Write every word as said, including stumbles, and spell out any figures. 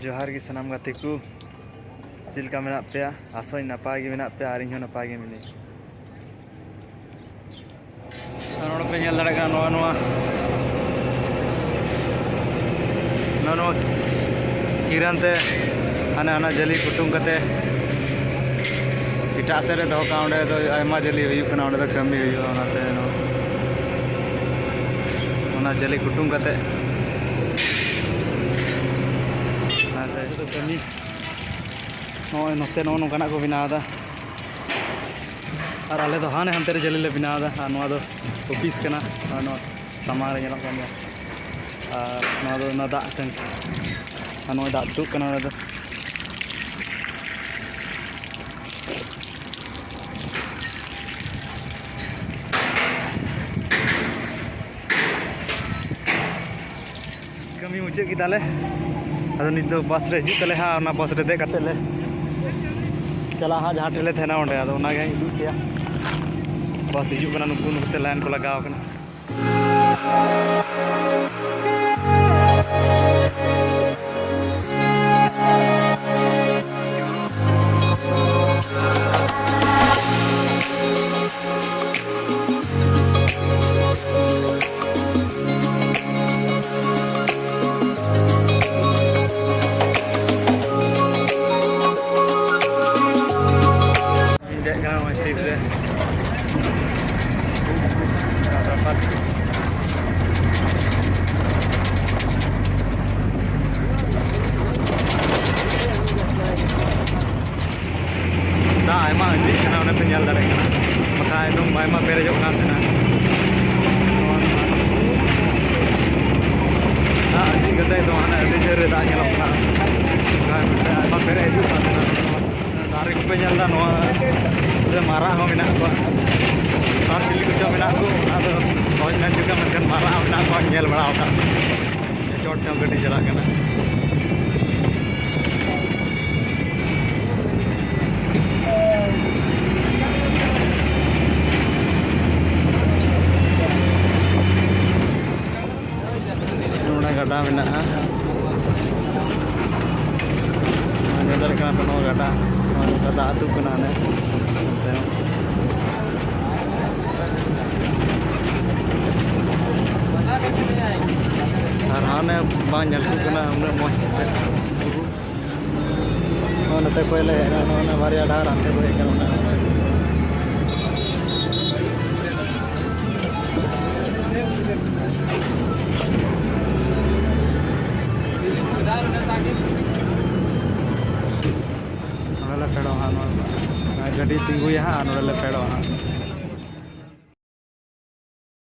ᱡᱚᱦᱟᱨ ᱜᱮ ᱥᱟᱱᱟᱢ ᱜᱟᱛᱮ ᱠᱚ, ᱪᱮᱫ ᱞᱮᱠᱟ ᱢᱮᱱᱟᱜ ᱯᱮᱭᱟ? ᱟᱥᱚᱜ ᱟᱹᱧ ᱱᱟᱯᱟᱭ ᱜᱮ ᱢᱮᱱᱟᱜ ᱯᱮᱭᱟ ᱟᱨ ᱤᱧ ᱦᱚᱸ ᱱᱟᱯᱟᱭ ᱜᱮ ᱢᱤᱱᱟᱹᱧᱟ᱾ ᱟᱨ ᱱᱚᱰᱮ ᱯᱮ ᱧᱮᱞ ᱫᱟᱲᱮᱭᱟᱜ ᱠᱟᱱᱟ, ᱱᱚᱣᱟ ᱱᱚᱣᱟ ᱱᱚᱣᱟ ᱱᱚᱣᱟ ᱠᱤᱨᱟᱱ ᱛᱮ ᱦᱟᱱᱮ ᱦᱟᱱᱟ ᱡᱟᱹᱞᱤ ᱠᱩᱴᱩᱢ ᱠᱟᱛᱮ ᱮᱴᱟᱜ ᱥᱮᱫ ᱨᱮ ᱫᱚᱦᱚ ᱠᱟᱜᱼᱟ᱾ ᱚᱸᱰᱮ ᱫᱚ ᱟᱭᱢᱟ ᱡᱟᱹᱞᱤ ᱦᱩᱭᱩᱜ ᱠᱟᱱᱟ, ᱚᱸᱰᱮ ᱫᱚ ᱠᱟᱹᱢᱤ ᱦᱩᱭᱩᱜᱼᱟ᱾ ᱚᱱᱟᱛᱮ ᱱᱚᱣᱟ ᱚᱱᱟ ᱡᱟᱹᱞᱤ ᱠᱩᱴᱩᱢ ᱠᱟᱛᱮ ᱚᱱᱟᱛᱮ ᱠᱟᱹᱢᱤ ᱱᱚᱜᱼᱚᱭ ᱱᱚᱛᱮ ᱱᱚᱜᱼᱚ ᱱᱚᱝᱠᱟᱱᱟᱜ ᱠᱚ ᱵᱮᱱᱟᱣ ᱮᱫᱟ᱾ ᱟᱨ ᱟᱞᱮ ᱫᱚ ᱦᱟᱱᱮ ᱦᱟᱱᱛᱮ ᱨᱮ ᱡᱟᱹᱞᱤ ᱞᱮ ᱵᱮᱱᱟᱣ ᱮᱫᱟ᱾ ᱟᱨ ᱱᱚᱣᱟ ᱫᱚ ᱚᱯᱷᱤᱥ ᱠᱟᱱᱟ᱾ ᱟᱨ ᱱᱚᱣᱟ ᱥᱟᱢᱟᱝ ᱨᱮ ᱧᱮᱞᱚᱜ ᱠᱟᱱ ᱜᱮᱭᱟ᱾ ᱟᱨ ᱱᱚᱣᱟ ᱫᱚ ᱚᱱᱟ ᱫᱟᱜ ᱴᱮᱝᱠ, ᱟᱨ ᱱᱚᱜᱼᱚᱭ ᱫᱟᱜ ᱛᱩᱫᱩᱜ ᱠᱟᱱᱟ ᱱᱚᱰᱮ ᱫᱚ᱾ ᱠᱟᱹᱢᱤ ᱢᱩᱪᱟᱹᱫ ᱠᱮᱫᱟᱞᱮ᱾ ᱟᱫᱚ ᱱᱤᱛ ᱫᱚ ᱵᱟᱥ ᱨᱮ ᱦᱤᱡᱩᱜ ᱛᱟᱞᱮ ᱦᱟᱸᱜ, ᱚᱱᱟ ᱵᱟᱥ ᱨᱮ ᱫᱮᱡ ᱠᱟᱛᱮ ᱞᱮ ᱪᱟᱞᱟᱜᱼᱟ ᱦᱟᱸᱜ ᱡᱟᱦᱟᱸ ᱴᱷᱮᱱ ᱞᱮ ᱛᱟᱦᱮᱱᱟ ᱚᱸᱰᱮ᱾ ᱟᱫᱚ ᱚᱱᱟᱜᱮ ᱦᱟᱸᱜ ᱤᱧ ᱩᱫᱩᱜ ᱯᱮᱭᱟ᱾ ᱵᱟᱥ ᱦᱤᱡᱩᱜ ᱠᱟᱱᱟ, ᱱᱩᱠᱩ ᱱᱩᱠᱩ ᱛᱮ ᱞᱟᱭᱤᱱ ᱠᱚ ᱞᱟᱜᱟᱣ ᱠᱟᱱᱟ᱾ ᱤᱧ ᱫᱮᱡ ᱠᱟᱱᱟ ᱱᱚᱜᱼᱚᱭ ᱥᱤᱴ ᱨᱮ᱾ ᱨᱟᱯᱟᱛ᱾ ᱫᱟᱜ ᱟᱭᱢᱟ ᱟᱸᱡᱮᱫ ᱠᱟᱱᱟ, ᱚᱸᱰᱮ ᱯᱮ ᱧᱮᱞ ᱫᱟᱲᱮᱭᱟᱜ ᱠᱟᱱᱟ᱾ ᱵᱟᱠᱷᱟᱡ ᱮᱠᱫᱚᱢ ᱟᱭᱢᱟ ᱯᱮᱨᱮᱡᱚᱜ ᱠᱟᱱ ᱛᱟᱦᱮᱱᱟ᱾ ᱫᱟᱜ ᱟᱸᱡᱮᱫ ᱠᱟᱛᱮ ᱮᱠᱫᱚᱢ ᱦᱟᱱᱮ ᱟᱹᱰᱤ ᱡᱷᱟᱹᱞ ᱨᱮ ᱫᱟᱜ ᱧᱮᱞᱚᱜ ᱠᱟᱱᱟ᱾ ᱟᱭᱢᱟ ᱯᱮᱨᱮᱡ ᱦᱤᱡᱩᱜ ᱠᱟᱱ ᱛᱟᱦᱮᱱᱟ᱾ ᱫᱟᱨᱮ ᱠᱚᱯᱮ ᱧᱮᱞ ᱮᱫᱟ, ᱱᱚᱣᱟ ᱨᱮ ᱢᱟᱨᱟᱜ ᱦᱚᱸ ᱢᱮᱱᱟᱜ ᱠᱚᱣᱟ᱾ ᱟᱨ ᱪᱤᱞᱤ ᱠᱚᱪᱚ ᱢᱮᱱᱟᱜ ᱠᱚ, ᱚᱱᱟ ᱫᱚ ᱵᱟᱹᱧ ᱢᱮᱱ ᱦᱚᱪᱚ ᱠᱟᱜᱼᱟ, ᱢᱮᱱᱠᱷᱟᱱ ᱢᱟᱨᱟᱜ ᱦᱚᱸ ᱢᱮᱱᱟᱜ ᱠᱚᱣᱟ, ᱧᱮᱞ ᱵᱟᱲᱟ ᱟᱠᱟᱫ᱾ ᱪᱚᱴ ᱛᱮᱦᱚᱸ ᱜᱟᱹᱰᱤ ᱪᱟᱞᱟᱜ ᱠᱟᱱᱟ᱾ ᱱᱚᱰᱮ ᱜᱟᱰᱟ ᱢᱮᱱᱟᱜᱼᱟ᱾ ᱧᱮᱞ ᱫᱟᱲᱮᱭᱟᱜ ᱠᱟᱱᱟ ᱯᱮ, ᱱᱚᱣᱟ ᱜᱟᱰᱟ, ᱱᱚᱣᱟ ᱜᱟᱰᱟ ᱟᱹᱛᱩ ᱠᱟᱱᱟ ᱦᱟᱱᱮ ᱚᱱᱛᱮ᱾ ᱟᱨ ᱦᱟᱱᱮ ᱵᱟᱝ ᱧᱮᱞ ᱴᱷᱤᱠ ᱠᱟᱱᱟ ᱩᱱᱟᱹᱜ ᱢᱚᱡᱽ ᱛᱮ ᱵᱩᱨᱩ᱾ ᱱᱚᱜᱼᱚᱭ ᱱᱚᱛᱮ ᱠᱷᱚᱡ ᱞᱮ ᱦᱮᱡ ᱮᱱᱟ, ᱱᱚᱜᱼᱚᱭ ᱱᱚᱣᱟ ᱵᱟᱨᱭᱟ ᱰᱟᱦᱟᱨ ᱦᱟᱱᱛᱮ ᱠᱷᱚᱡ ᱦᱮᱡ ᱠᱟᱱᱟ, ᱚᱱᱟ ᱱᱚᱰᱮ ᱞᱮ ᱯᱷᱮᱰᱚᱜᱼᱟ ᱦᱟᱸᱜ, ᱱᱚᱣᱟ ᱜᱟᱹᱰᱤ ᱛᱤᱸᱜᱩᱭᱟ ᱦᱟᱸᱜ, ᱟᱨ ᱱᱚᱰᱮ ᱞᱮ ᱯᱷᱮᱰᱚᱜᱼᱟ ᱦᱟᱸᱜ᱾